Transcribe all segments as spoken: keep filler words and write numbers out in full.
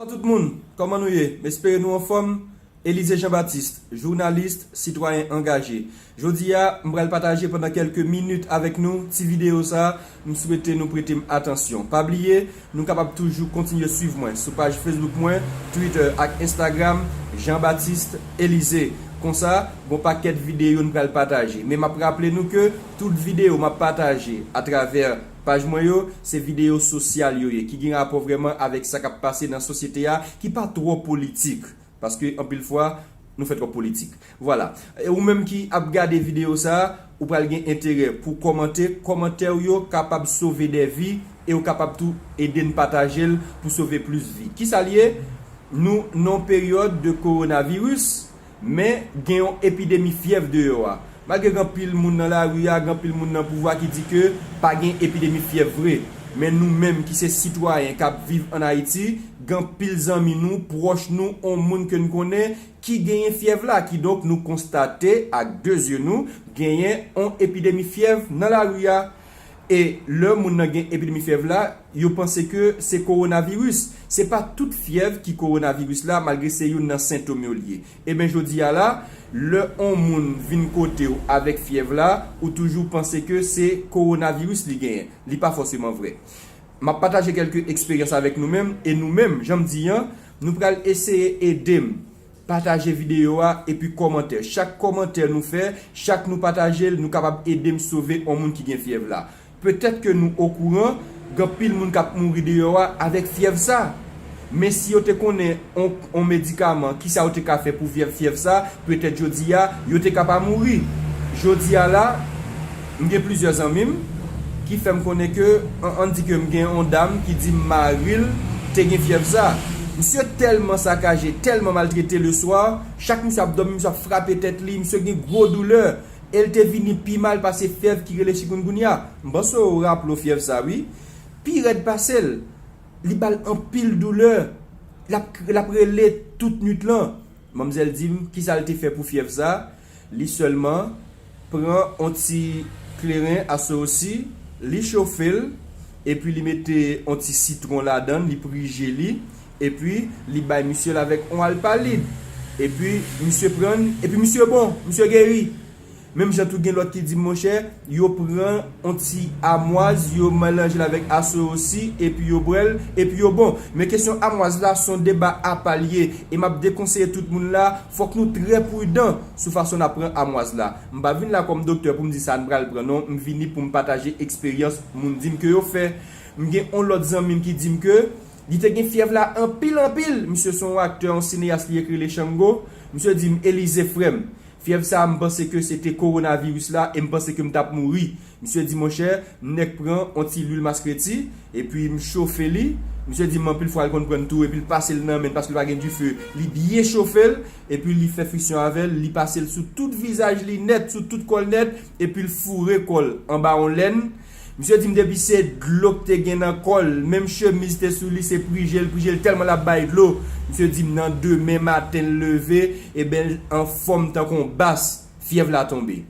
Tout moun, kòman nou ye? M espere nou anfòm. Elize Jean Baptiste, jounalis, sitwayen angaje. Jodi a, m pral pataje pandan kèlke minit avèk nou ti videyo sa a. M swete nou prete m atansyon. Pa bliye, nou kapab toujou kontinye swiv mwen sou paj Facebook mwen, Twitter ak Instagram, Jean Baptiste Elize. Konsa, gon pakèt videyo n pral pataje. Men m ap raple nou ke tout videyo m ap pataje atravè paj mwen yo, se videyo sosyal yo ye, ki gen rapò vrèman avèk sa k ap pase nan sosyete a, ki pa twò politik. Paske anpil fwa, nou fè twòp politik. Vwala. E ou menm ki ap gade videyo sa a, ou pral gen enterè pou kòmante. Kòmantè w yo kapab sove dè vi e w kapab tou ede n pataje l pou sove plis vi. Kisa l ye? Nou nan yon peryòd de kowonaviris, men gen yon epidemi fyèv deyò a. Malgre gen anpil moun nan lari a, gen anpil moun nan pouvwa ki di ke pa gen epidemi fyèv vre. Men nou menm ki se sitwayen k ap viv ann Ayiti, gen anpil zanmi nou, pwòch nou, yon moun ke n konnen ki genyen fyèv la. Kidonk, nou konstate ak de zye nou genyen yon epidemi fyèv nan lari a. E lè moun nan gen epidemi fyèv la, yo panse ke se kowonaviris. Se pa tout fyèv ki kowonaviris la, malgre se youn nan sentòm yo l ye. Ebyen, jodi a la, lè yon moun vin kote w avèk fyèv la, ou toujou panse ke se kowonaviris li genyen. Li pa fòseman vrè. M ap pataje kèlke eksperyans avèk nou menm, e nou menm, jan m di an, nou pral eseye ede m pataje videyo a epi kòmantè. Chak kòmantè nou fè, chak nou pataje l, nou kapab ede m sove yon moun ki gen fyèv la. Petèt ke nou okouran, gen anpil moun k ap mouri deyò a avèk fyèv sa. Men si yo te konnen on, on medikaman, kisa yo te ka fè pou fyèv, fyèv sa, petèt jodi a, yo te ka pa mouri. Jodi a la, m gen plizyè zanmi m ki fè m konnen ke, an, ann di ke m gen on dam ki di m mari l te gen fyèv sa. Misye tèlman sakaje, tèlman maltrete leswa, chak misye ap dòmi, misye ap frape tèt li, misye gen gwo doulè. E l te vini pi mal pase fyèv ki rele chikungunya. M panse w raple w fyèv sa, wi. Pi rèd pase l. Li ba l anpil doulè. L ap, l ap rele tout nwit lan. Manmzèl di m kisa l te fè pou fyèv sa. Li sèlman pran on ti kleren asosi, li chofe l, epi li mete on ti sitwon ladan l, li prije li, epi li bay misye l avèk on alpalid. Epi misye pran l, epi misye bon, misye geri. Menm jan tou gen lòt ki di m, monchè, yo pran on ti amwaz, yo melanje l avèk asosi, epi yo bwè l, epi yo bon. Men kesyon amwaz la, se yon deba apa l ye. E m ap dekonseye tout moun la, fòk nou trè pridan sou fason n ap pran amwaz la. M pa vin la kòm doktè pou m di sa n pral pran, non. M vini pou m pataje eksperyans moun di m ke yo fè. M gen on lòt zanmi m ki di m ke li te gen fyèv la anpil, anpil. Misye se yon aktè, yon sineyas, li ekri Le Chango. Misye di m, Elize, frè m, fyèv sa a, m panse ke se te kowonaviris la e m panse ke m t ap mouri. Misye di, monchè, m nèk pran on ti lwil maskreti, epi m chofe li. Misye di m anpil fwa l konn pran l tou, epi l pase l nan men l paske l pa gen dife. Li byen chofe l, epi li fè frisyon avè l, li pase l sou tout vizaj li nèt, sou tout kò l nèt, epi l foure kò l anba on lèn. Misye di m depi se dlo k te gen nan kò l, menm chemiz te sou li, se prije l, prije l tèlman l ap bay dlo. Misye di m nan demen maten l leve, ebyen l anfòm tankou on bas, fyèv la tonbe.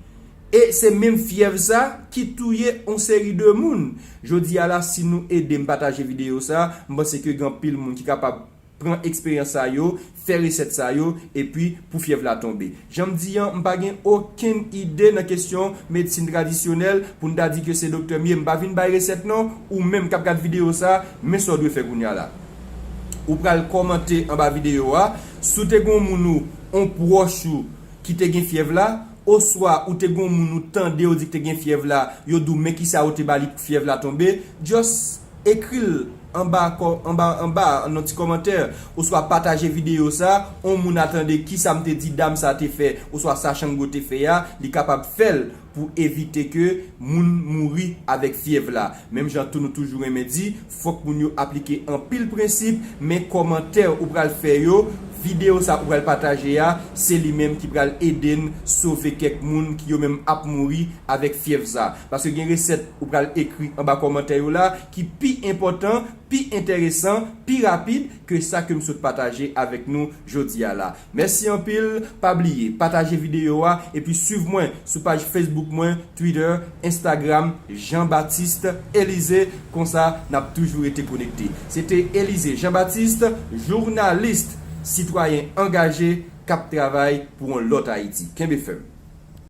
E se menm fyèv sa ki touye on seri de moun. Jodi a la, si nou ede m pataje videyo sa, m panse ke gen anpil moun ki kapab pran eksperyans sa yo, fè resèt sa yo, epi pou fyèv la tonbe. Jan m di an, m pa gen okenn ide nan kesyon medsin tradisyonèl pou n ta di ke se doktè m ye. M pa vin bay resèt non, ou menm k ap gad videyo sa, men sa w dwe fè kounye a la. Ou pral kòmante anba videyo a, si w te gen yon moun ou, yon pwòch ou ki te gen fyèv la, oswa ou te gen yon moun ou tande yo di k te gen fyèv la, yo di w men kisa yo te ba li pou fyèv la tonbe, just ekri l anba kò, anba, anba nan ti kòmantè, oswa pataje videyo sa, yon moun a tande kisa m te di dam sa te fè, oswa sa Chango te fè a, li kapab fè l pou evite ke moun mouri avèk fyèv la. Menm jan tou nou toujou renmen di, fòk moun yo aplike anpil prensip, men kòmantè ou pral fè yo, Videyo sa ou pral pataje a, se li menm ki pral ede n sove kèk moun ki yo menm ap mouri avèk fyèv sa. Paske gen resèt ou pral ekri anba kòmantè yo la ki pi enpòtan, pi enteresan, pi rapid ke sa ke m sot pataje avèk nou jodi a la. Mèsi anpil, pa bliye pataje videyo a epi swiv mwen sou paj Facebook mwen, Twitter, Instagram, Jean Baptiste Elysée. Konsa n ap toujou rete konekte. Se te Elysée Jean Baptiste, jounalis, sitwayen angaje k ap travay pou yon lòt Ayiti. Kenbe fèm.